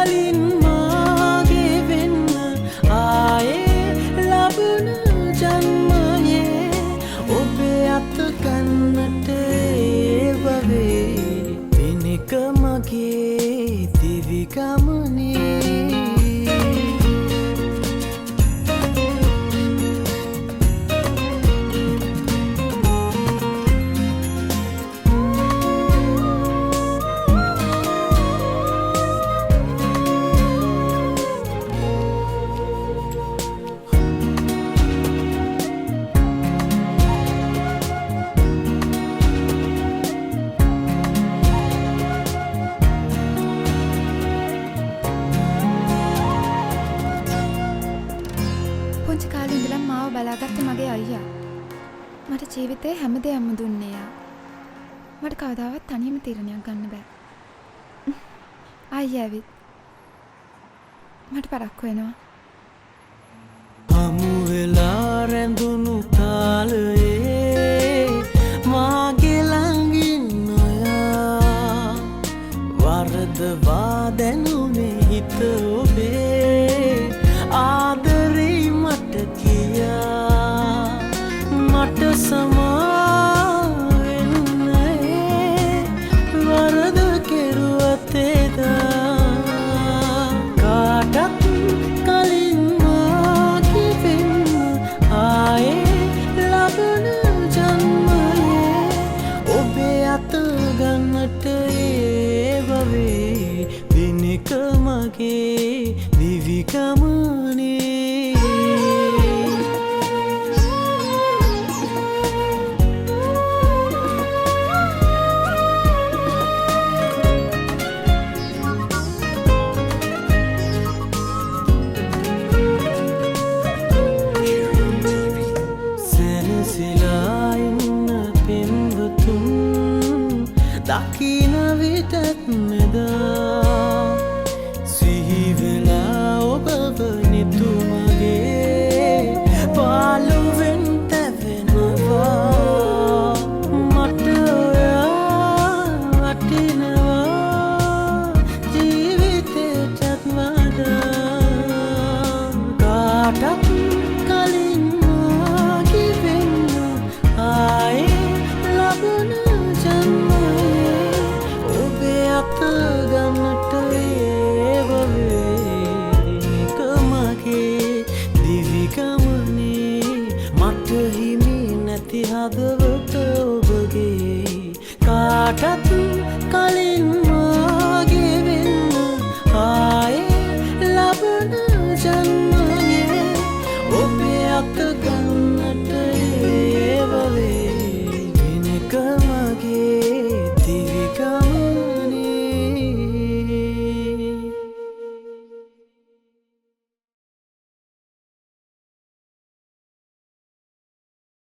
කලින් මාගේ වෙන්න ආයේ ලබන ජන්මයේ ඔබේ අත ගන්නට ඒ භවයේ දිනක මගේ දිවි ගමනේ. පුංචි කාලේ ඉඳලම මාව බලාගත්ත මගේ අයියා. මට ජීවිතේ හැම දෙයක්ම දුන්නේ එයා. මට කවදාවත් තනියම තීරණයක් ගන්න බෑ. අයියා ඇවිත්. මට පරක්කු වෙනවා. හමු වෙලා රැඳුණු කාලයේ මාගේ ළඟින් ඔයා වරදවා දැනුනේ හිත ඔබේ ආදරේ මට කියා මට සමා වෙන්න ඒ වරද කෙරුවත් එදා කාටත් කලින් මාගේ වෙන්න ආයේ ලබන ජන්මයේ ඔබේ අත ගන්නට ඒ භවයේ දිනක මගේ දිවි ගමනේ. සැනසිලා ඉන්න පෙම්වතුන් දකින විටත් මෙදා සිහි වෙලා ඔබව නිතුමගේ පාළුවෙන් තැවෙනවා. මට ඔයා වටිනවා ජීවිතේටත් වඩා. කාටත් කලින් මාගේ වෙන්න ආයේ ලබන ජන්මයේ ඔබේ අත ගන්නට ඒ භවයේ දිනක මගේ දිවි ගමනේ. මට හිමි නැති හදවත ඔබගේ කාටත් කලින්